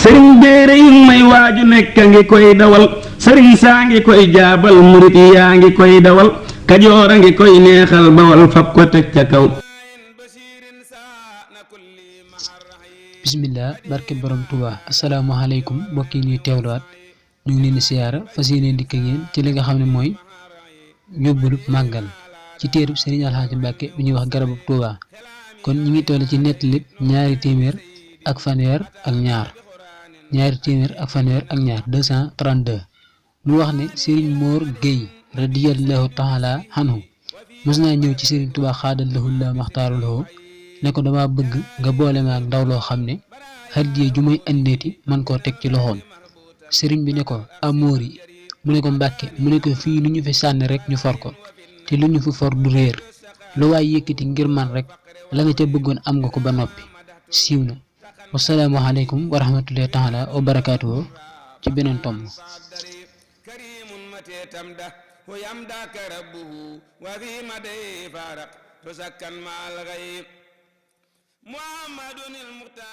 sëriñ béere yi may waaju nekk a ngi koy dawal sëriñ saa ngi koy jaabal murit yaa ngi koy dawal kajoor a ngi koy neexal bawal fab ko teg ca kaw. bismillah barke borom Tuubaa asalaamaaleykum mbokk yi ñuy teewluwaat ñu ngi leen di siyaara fas yéene dikk ak yéen ci li nga xam ne mooy yóbbalu màggal ci téerub Sëriñ Alxaaji Mbàkke bi ñuy wax garabu Tuubaa kon ñu ngi toll ci nettali ñaari téeméer ak fanweer ak ñaar 232 mu wax ne Sëriñ Moor Géy radiyallahu taala anhu mos naa ñëw ci Sëriñ Tuubaa xaadallahu la maxtaaraloo ne ko dama bëgg nga boole ma ak ndaw loo xam ne hadiya ju may andeeti man koo teg ci loxoom. sëriñ bi ne ko amoor yi mu ne ko Mbàkke mu ne ko fii lu ñu fi sànni rek ñu for ko te lu ñu fi for du réer lu waay yëkkati ngir man rek la nga ca bëggoon am nga ko ba noppi. siiw na wasalaamu aleykum wa rahmatullahi taala wa barakaatuhu ci beneen tomb. محمد المختار